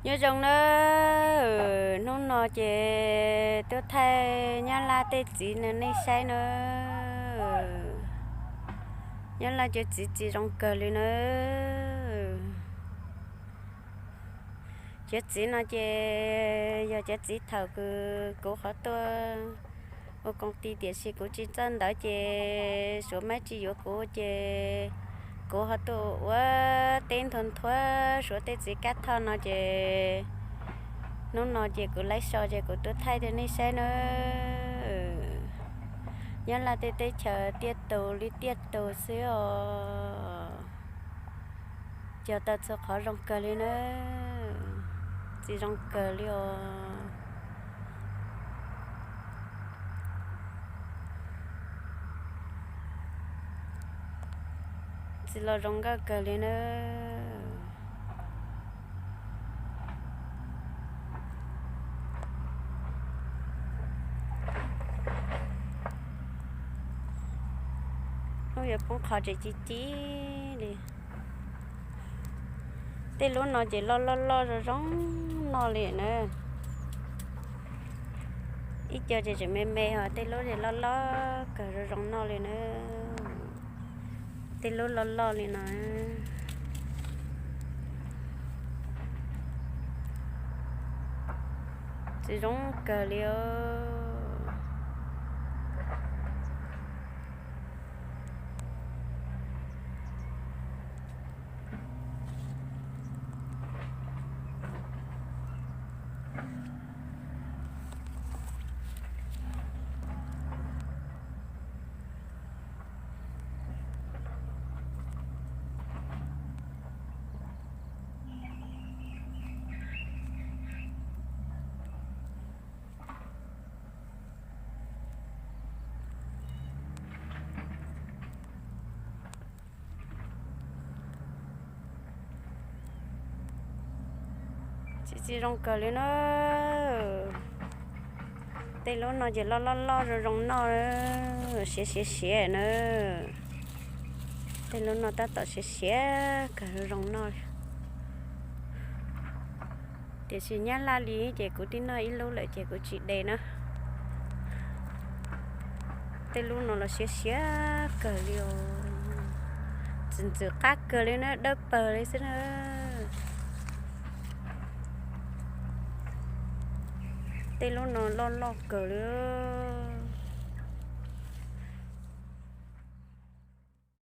Nyob zoo na, hnub no ces tuaj thaij Nyab Laj tej txiv no nej saib na. Nyab Laj cov txiv txiv zoo kawg li na. Cov txiv no ces yog cov txiv thaum kws kuv qhov tuaj ua koom ti tiam sis kuv tsis txawj ntawv ces Suav mab tsis yuav kuv ces kuv ho tuaj ua teb nthua nthua Suav tej txiv kab thoj no ces hnub no ces kuv laib so ces kuv tuaj thaij rau nej saib na. Nyab Laj tej teb chaws tiaj tus li tiaj tus xwb os. Cog tau txhua qhov zoo kawg li na. Txiv zoo kawg li os. Txiv los zoo nkauj kawg li na. Hnub yuav poob qho tseem ci ci li. Tej lub no ces loj loj loj zoo zoo noj li na. Ib co ces tseem me me ho tej lub ces loj loj kawg zoo zoo noj li na. Tej lub loj loj li no. Txiv zoo kawg li os. Txiv txiv zoo kawg li na. Tej lub no ces loj loj loj zoo zoo noj, siav siav siav na. Tej lub no tab tom siav siav kawg zoo zoo noj li. Tiam sis Nyab Laj li ces kuv twb noj ib lub lawm ces kuv tsis de na. Tej lub no los siav siav kawg li os. Txwm ntxwm qab kawg li na, dawb paug li xwb na. Tej lub no loj loj kawg li.